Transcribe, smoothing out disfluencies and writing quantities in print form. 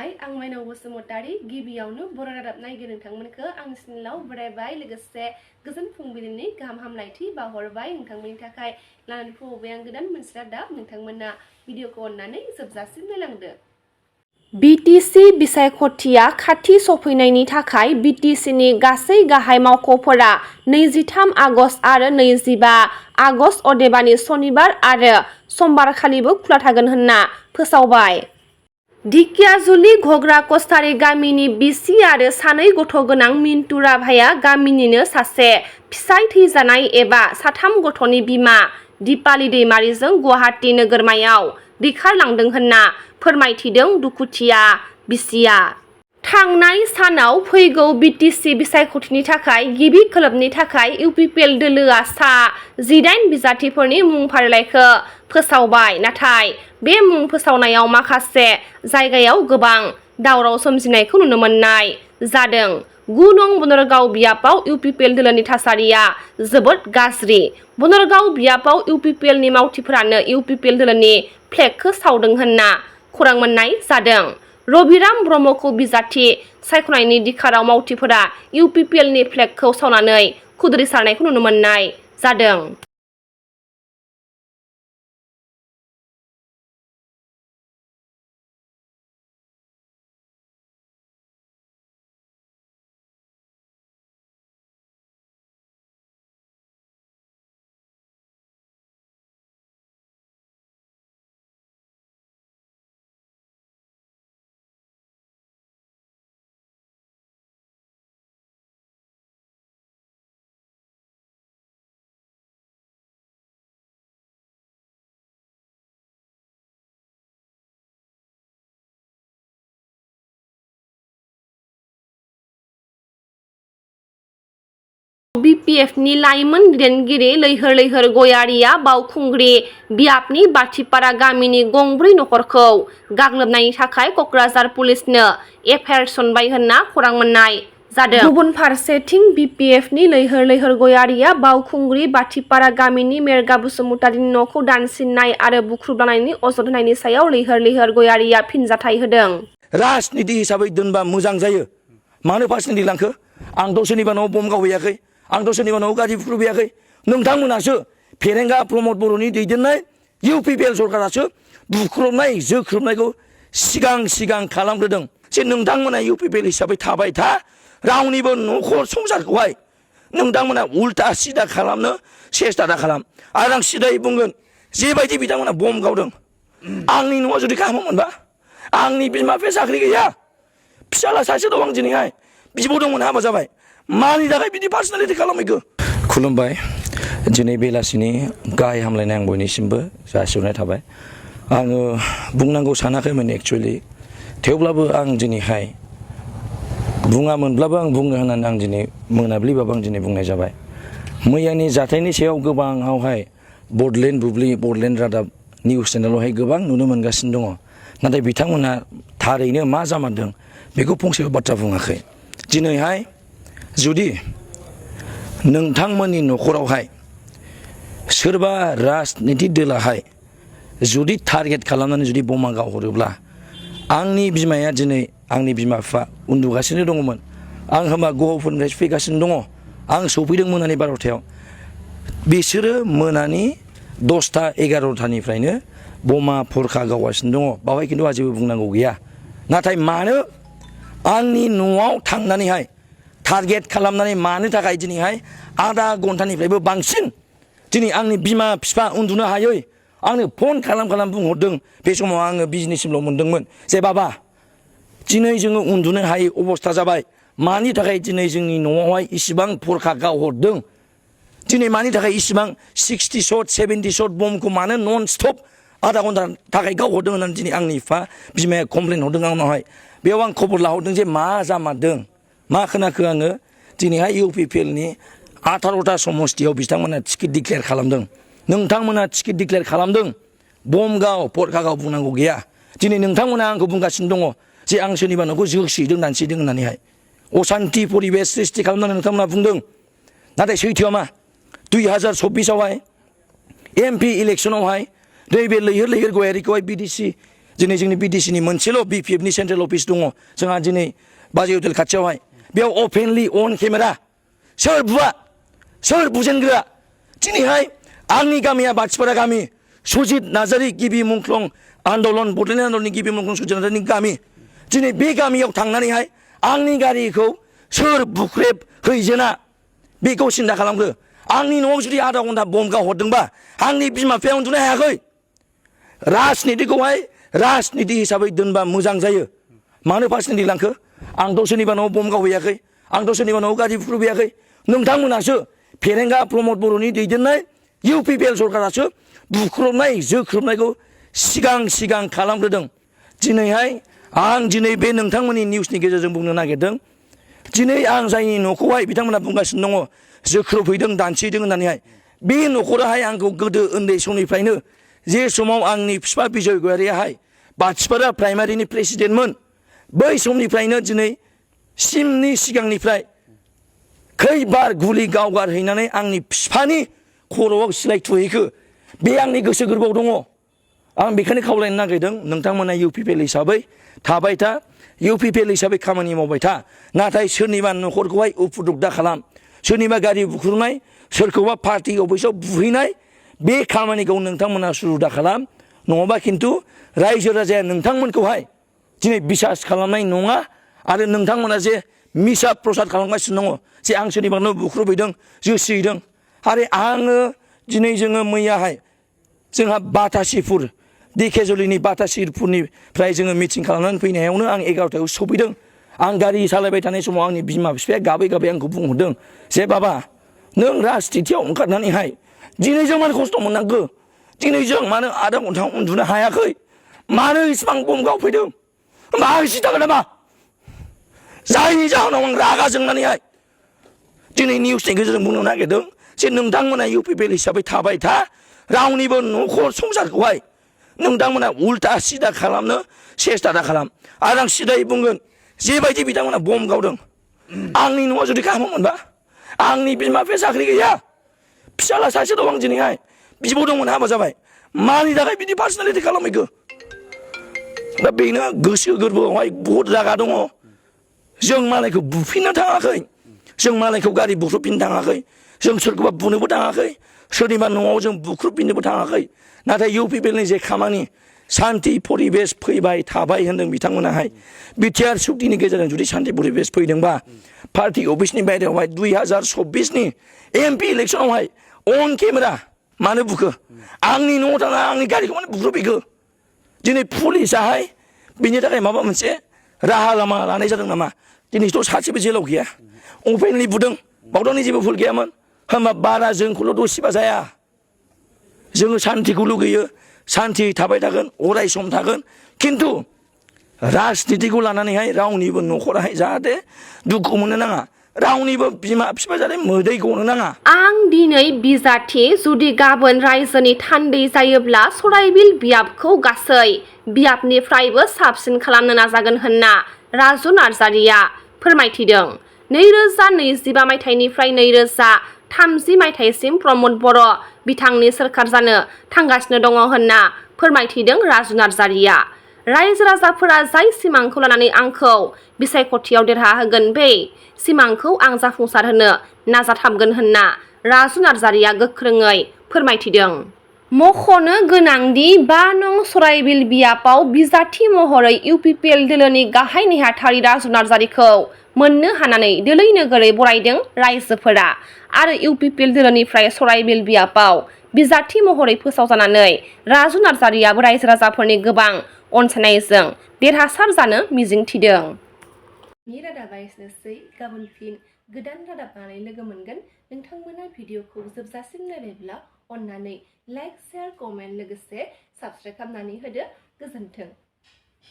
खुलुमबाय आं माइनाव बसुमतारी गिबियावनो बर' रादाब नायगिरि नोंथांमोनखौ आंनि चेनेलाव बरायबाय लोगोसे गोजोन फुंबिलिनि गाहाम हामलायथि बावहरबाय नोंथांमोननि थाखाय लानानै फैबाय आं गोदान मोनसे रादाब नोंथांमोना भिडिअखौ अननानै जोबजासिम नायलांदो। बिटिसि बिसायख'थिया खाथि सफैनायनि थाखाय बिटिसिनि गासै गाहाय मावख'फोरा 23 आगस्ट आरो 25 आगस्ट अदेबानि सनिबार आरो समबारखालिबो खुला थागोन होनना फोसावबाय। ढेकियाजुलि घग्रा कछारी गामिनि बिसि आरो सानै गथ' गोनां मिन्टु राभाया गामिनिनो सासे फिसाय थैजानाय एबा साथाम गथ'नि बिमा दिपाली दैमारिजों गुवाहाटी नोगोरमायाव दैखारलांदों होनना फोरमायथिदों दुखुथिया बिसिया। थांनाय सानाव फैगौ बिटिसि बिसायख'थिनि थाखाय गिबि खोलोबनि थाखाय इउपिपिएल दोलोआ सा 18 बिजाथिफोरनि मुं फारिलाइखौ फोसावबाय नाथाय बे मुं फोसावनायाव माखासे जायगायाव गोबां दावराव सोमजिनायखौ नुनो मोननाय जादों। 9 नं बनरगाव बियाबाव इउपिपिएल दोलोनि थासारिया जोबोद गाज्रि। बनरगाव बियाबाव इउपिपिएलनि मावथिफोरानो इउपिपिएल दोलोनि फ्लेगखौ सावदों होनना खौरां मोननाय जादों। रबिराम ब्रह्मखौ बिजाथि सायख'नायनि दिखाराव मावथिफोरा इउपिपिएलनि फ्लेगखौ सावनानै खुद्रिसारनायखौ नुनो मोननाय जादों। बिपिएफनि लाइमोन दैदेनगिरि लैहोर लैहोर गयारिया बावखुंग्रि बियाबनि बाथिपारा गामिनि गंब्रै नखरखौ गाग्लोबनायनि थाखाय क'क्राझार पुलिसनो एफआइआर थिसनबाय होनना खौरां मोननाय जादों। गुबुन फारसेथिं बिपिएफनि लैहोर लैहोर गयारिया बावखुंग्रि बाथिपारा गामिनि मेरगा बसुमतारिनि न'खौ दानसिननाय आरो बुख्रुबलांनायनि अजद होनायनि सायाव लैहोर लैहोर गयारिया फिनजाथाय होदों। राजनिति हिसाबै दोनबा मोजां जायो। मानो पार्सनेलि लांखो? आंथ' सोरनिबा न'आव बम गावहैयाखै, आंथ' सोरनिबा न'आव गारि बुख्रुबहैयाखै। नोंथांमोनासो फेरेंगा प्रमद बर'नि दैदेननाय इउपिपिएल सरकारासो बुख्रुबनाय जोख्रुबनायखौ सिगां खालामग्रोदों। जे नोंथांमोना इउपिपिएल हिसाबै थाबाय था, रावनिबो न'खर संसारखौहाय नोंथांमोना उल्टा सिदा खालामनो सेस्था दा खालाम। आरो आं सिदायै बुंगोन, जेबायदि बिथांमोना बम गावदों, आंनि न'आव जुदि खालामोमोनबा आंनि बिमा बिफाया साख्रि गैया, फिसाला सासे दं, आं दिनैहाय बिब' दंमोन हाबा जाबाय, मानि थाखाय बिदि पार्सनेलिटि खालामैखो? खुलुमबाय। दिनै बेलासिनि गाहाय हामलायनाय आं बयनिसिमबो जासिहरनाय थाबाय। आङो बुंनांगौ सानाखैमोन एक्चुवेलि, थेवब्लाबो आं दिनैहाय बुङामोनब्लाबो आं बुंनो होननानै आं दिनै मोनाब्लिबाबो आं दिनै बुंनाय जाबाय। मैयानि जाथायनि सायाव गोबाङावहाय बडलेण्ड बुब्लि, बडलेण्ड रादाब निउस चेनेलावहाय गोबां नुनो मोनगासिनो दङ, नाथाय बिथांमोना थारैनो मा जामारदों बेखौ फंसेबो बाथ्रा बुङाखै। दिनैहाय जुदि नोंथांमोननि न'खरावहाय सोरबा राजनिति दोलाहाय जुदि टारगेट खालामनानै जुदि बमा गावहरोब्ला, आंनि बिमाया दिनै आंनि बिमा बिफा उन्दुगासिनो दङमोन, आं होमबा गहपुरनिफ्राय फैगासिनो दङ, आं सफैदों मोनानि 12टायाव, बिसोरो मोनानि 10टा 11टानिफ्रायनो बमा फरखा गावगासिनो दङ। बावहाय खिन्थु आं जेबो बुंनांगौ गैया। नाथाय मानो आंनि न'आव थांनानैहाय टारगेट खालामनानै मानो थाखाय दिनैहाय आधा घन्टानिफ्रायबो बांसिन दिनै आंनि बिमा बिफा उन्दुनो हायै आंनो फन खालाम बुंहरदों। बे समाव आङो बिजनेससिमल' मोनदोंमोन जे बाबा दिनै जोङो उन्दुनो हायै अबस्था जाबाय, मानि थाखाय दिनै जोंनि न'आवहाय इसिबां फरखा गावहरदों, दिनै मानि थाखाय इसिबां 60 शट 70 शट बमखौ मानो नन स्टप आधा घन्टा थाखाय गावहरदों होननानै दिनै आंनि बिफा बिमाया कमप्लेन हरदों आंनावहाय। बेयाव आं खबर लाहरदों जे मा जामारदों, मा खोनाखो आङो दिनैहाय इउपिपिएलनि 18टा समस्तियाव बिथांमोना टिकेट डिक्लेयार खालामदों। नोंथांमोना टिकेट डिक्लेयार खालामदों, बम गाव फरखा गाव बुंनांगौ गैया। दिनै नोंथांमोना आंखौ बुंगासिनो दङ जे आं सोरनिबा न'खौ जोखिदों दानसिदों होननानैहाय असान्ति परिबेस सृष्टि खालामनानै नोंथांमोना बुंदों। नाथाय सैथोआ मा? 2024आवहाय एमपि इलेक्सनावहाय नैबे लैहोर लैहोर गयारिखौहाय बिटिसि दिनै जोंनि बिटिसिनि मोनसेल' बिपिएफनि सेन्ट्रेल अफिस दङ जोंहा दिनै बाजै हटेल खाथियावहाय बेयाव अपेनलि अन केमेरा सोर बुवा सोर बुजेनग्रा दिनैहाय आंनि गामिया बाथिपारा गामि सुजित नार्जारी गिबि मुंख्लं आन्दलन बड'लेण्ड आन्दलननि गिबि मुंख्लं सुजित नार्जारीनि गामि दिनै बे गामियाव थांनानैहाय आंनि गारिखौ सोर बुख्रेब हैजेना बेखौ सिन्था खालामग्रो आंनि न'आव जुदि आधा घन्टा बम गावहरदोंबा आंनि बिमा बिफाया उन्दुनो हायाखै राजनितिखौहाय राजनिति हिसाबै दोनबा मोजां जायो मानो पार्सनेलि लांखो आंथ' सोरनिबा न'आव बम गावहैयाखै आंथ' सोरनिबा न'आव गारि बुख्रुबहैयाखै नोंथांमोनासो फेरेंगा प्रमद बर'नि दैदेननाय इउपिपिएल सरकारासो बुख्रुबनाय जोख्रुबनायखौ सिगां खालामग्रोदों दिनैहाय आं दिनै बे नोंथांमोननि निउसनि गेजेरजों बुंनो नागिरदों दिनै आं जायनि न'खौहाय बिथांमोना बुंगासिनो दङ जोख्रुबहैदों दानसिदों होननानैहाय बे न'खराहाय आंखौ गोदो उन्दै समनिफ्रायनो जे समाव आंनि बिफा बिजय गयारियाहाय बाथिपारा प्राइमारिनि प्रेसिडेन्टमोन बै समनिफ्रायनो दिनै सिमनि सिगांनिफ्राय खैबार गुलि गावगारहैनानै आंनि बिफानि खर'आव सिलाय थुहैखो बे आंनि गोसो गोरबोआव दङ आं बेखायनो खावलायनो नागिरदों नोंथांमोना इउपिपिएल हिसाबै थाबाय था इउपिपिएल हिसाबै खामानि मावबाय था नाथाय सोरनिबा न'खरखौहाय उफुद्रुग दा खालाम सोरनिबा गारि बुख्रुबनाय सोरखौबा पार्टि अफिसाव बुहैनाय बे खामानिखौ नोंथांमोना सुरु दा खालाम नङाबा खिन्थु रायजो राजाया नोंथांमोनखौहाय दिनै बिसास खालामनाय नङा आरो नोंथांमोना जे मिसा प्रसाद खालामगासिनो दङ जे आं सोरनिबा न' बुख्रुबहैदों जोसिहैदों आरो आङो दिनै जोङो मैयाहाय जोंहा बातासिपुर दिकेजलिनि बातासिपुरनिफ्राय जोङो मिटिं खालामनानै फैनायावनो आं 11टायाव सफैदों आं गारि सालायबाय थानाय समाव आंनि बिमा बिफाया गाबै आंखौ बुंहरदों जे बाबा नों राजनितियाव ओंखारनानैहाय दिनै जों मानो खस्थ' मोननांगौ दिनै जों मानो आधा घन्टा उन्दुनो हायाखै मानो इसिबां बम गावफैदों होमबा आं सिन्थागोन नामा जायनि जाहोनाव आं रागा जोंनानैहाय दिनै निउसनि गेजेरजों बुंनो नागिरदों जे नोंथांमोना इउपिपिएल हिसाबै थाबाय था रावनिबो न'खर संसारखौहाय नोंथांमोना उल्टा सिदा खालामनो सेस्था दा खालाम आरो आं सिदायै बुंगोन जेबायदि बिथांमोना बम गावदों आंनि न'आ जुदि गाहामोनबा आंनि बिमा बिफाया साख्रि गैया फिसाला सासे दं आं दिनैहाय बिब' दंमोन हाबा जाबाय मानि थाखाय बिदि पार्सनेलिटि खालामहैखो दा बेनो गोसो गोरबोआवहाय बहुद रागा दङ जों मालायखौ बुफिननो थाङाखै जों मालायखौ गारि बुख्रुबफिननो थाङाखै जों सोरखौबा बुनोबो थाङाखै सोरनिबा न'आव जों बुख्रुबफिननोबो थाङाखै नाथाय इउपिपिएलनि जे खामानि सान्ति परिबेस फैबाय थाबाय होनदों बिथांमोनाहाय बिटिआर सुक्तिनि गेजेरजों जुदि सान्ति परिबेस फैदोंबा पार्टि अफिसनि बायरायावहाय 2024नि एमपि इलेक्सनावहाय अन केमेरा मानो बुखो आंनि न'आव थांना आंनि गारिखौ मानो बुख्रुबहैखो दिनै पुलिसाहाय बिनि थाखाय माबा मोनसे राहा लामा लानाय जादों नामा दिनैथ' सासेबो जेलाव गैया अपेनलि बुदों बावदावनि जेबो भुल गैयामोन होमबा बारा जोंखौल' दसेबा जाया जोङो सान्तिखौ लुगैयो सान्ति थाबाय थागोन अराय सम थागोन खिन्थु राजनितिखौ लानानैहाय रावनिबो न'खराहाय जाहाथे दुखु मोननो नाङा रावनिबो बिमा बिफा जाहाथे मोदै गनो नाङा आं दिनै बिजाथि जुदि गाबोन रायजोनि थान्दै जायोब्ला सराइबिल बियाबखौ गासै बियाबनिफ्रायबो साबसिन खालामनो नाजागोन होनना राजु नार्जारिया फोरमायथिदों 2025 मायथाइनिफ्राय 2030 मायथाइसिम प्रमद बर' बिथांनि सोरखार जानो थांगासिनो दङ होनना फोरमायथिदों राजु नार्जारिया रायजो राजाफोरा जाय सिमांखौ लानानै आंखौ बिसायख'थियाव देरहाहोगोन बे सिमांखौ आं जाफुंसारहोनो नाजाथाबगोन होनना राजु नार्जारिया गोख्रोङै फोरमायथिदों मख'नो गोनांदि 5 नं सराइबिल बियाबाव बिजाथि महरै इउपिपिएल दोलोनि गाहाय नेहाथारि राजु नार्जारिखौ मोननो हानानै दोलै नोगोरै बरायदों रायजोफोरा आरो इउपिपिएल दोलोनिफ्राय सराइबिल बियाबाव बिजाथि महरै फोसावजानानै राजु नार्जारियाबो रायजो राजाफोरनि गोबां अनसायनायजों देरहासार जानो मिजिंथिदों। रादाबा एसेनोसै गाबोन फिन गोदान रादाब लानानै लोगो मोनगोन नोंथांमोना भिडिअखौ जोबजासिम नायबायब्ला अन्नानै लाइक शेयार कमेन्ट लोगोसे साबस्क्राइब खालामनानै होदो गोजोन्थों।